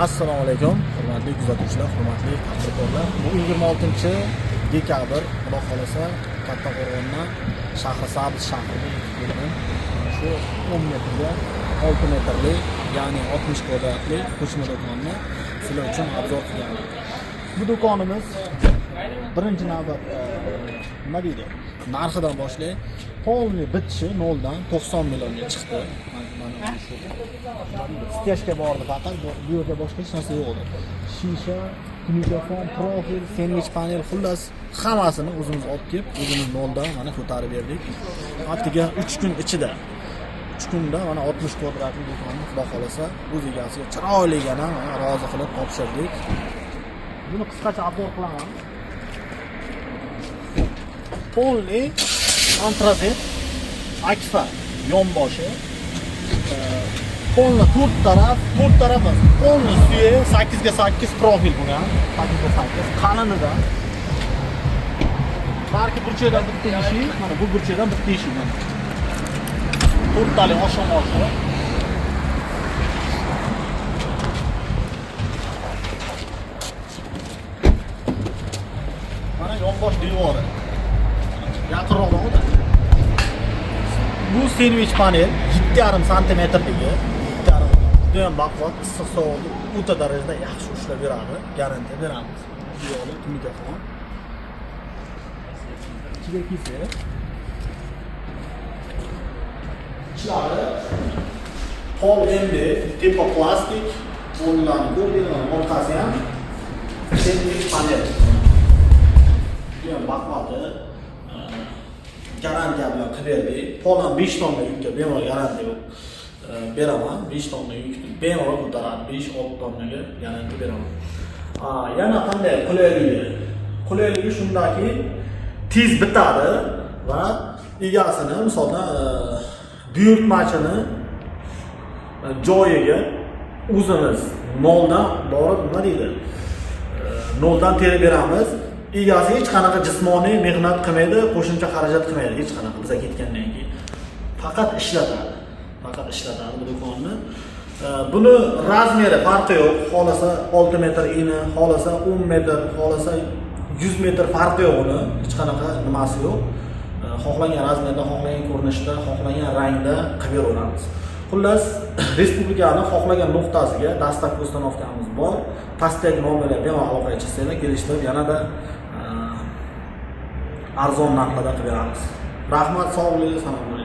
Assalomu alaykum, hurmatli kuzatuvchilar, hurmatli tadbirkorlar. Bugun 26 dekabr, Xudo xohlasa, Kattaqo'rg'ondan Shahrisabz shahriga yetib keldim. Mana shu 10 metrga 6 metrli, ya'ni 60 kvadratli ko'chma do'konni sizlar uchun обзор qilganman. Bu do'konimiz birinchi navbatda, nima deydi, narxidan boshlay, полный bitishi noldan 90 millionga chiqdi. Mana shu стяжка bordi faqat, bu yerda boshqa hech narsa yo'q edi. Shisha, mikrofon, profil, sendvich panel, xullas hammasini o'zimiz olib kelib, o'zimiz noldan mana ko'tarib berdik. Attiga 3 kun ichida, 3 kunda mana 60 kvadratli do'konni, Xudo xohlasa, o'z egasiga chiroyligini mana rozi qilib topshirdik. Buni qisqacha обзор qilaman. Полный antrazit akfa yonboshi, полный to'rt taraf, to'rt taraf emas, полный suyak 8 ga 8 profil bo'lgan, 8 ga 8 qalinidan. Narki burchakdan bitta eshik, mana bu burchakdan bitta eshik, mana to'rttalik oshxona. Mana yonbosh devori, yaqinroqdan o'tadi. Bu sendvich panel 7,5 santimetrligi, 7,5, judayam baquvvat, issiq sovuqni o'ta darajada yaxshi ushlab beradi, garantiya beramiz. Bu yoqda mikrofon. Ichiga kelsak, ichlari pol MDF, tepa plastik, o'rinlarni ko'rdinglar, orqasi ham sendvich panel, judayam baquvvati, garantiya bilan qilib berdik. Pol ham 5 tonna yukka bemalol garantiya beraman. 5 tonna yukni bemalol ko'taradi, 5-6 tonnaga garantiya beraman. Yana qanday qulayligi? Qulayligi shundaki, tez bitadi va egasini, misoldan, buyurtmachini joyiga o'zimiz noldan borib, nima deydi, noldan terib beramiz. Egasi hech qanaqa jismoniy mehnat qilmaydi, qo'shimcha xarajat qilmaydi hech qanaqa. Biza ketgandan keyin faqat ishlatadi, faqat ishlatadi bu do'konni. Buni размер i farqi yo'q, xohlasa 6 metr ini, xohlasa 10 metr, xohlasa 100 metr, farqi yo'q, uni hech qanaqa nimasi yo'q. Xohlagan размер da, xohlagan ko'rinishda, xohlagan rangda qilib beraveramiz. Xullas, respublikani xohlagan nuqtasiga доставка, установка miz bor. Pastdagi nomerlar, bemalol aloqaga chiqsanglar, kelishtirib, yanada arzon narxlarda qilib beramiz. Rahmat, sog' bo'linglar, salom.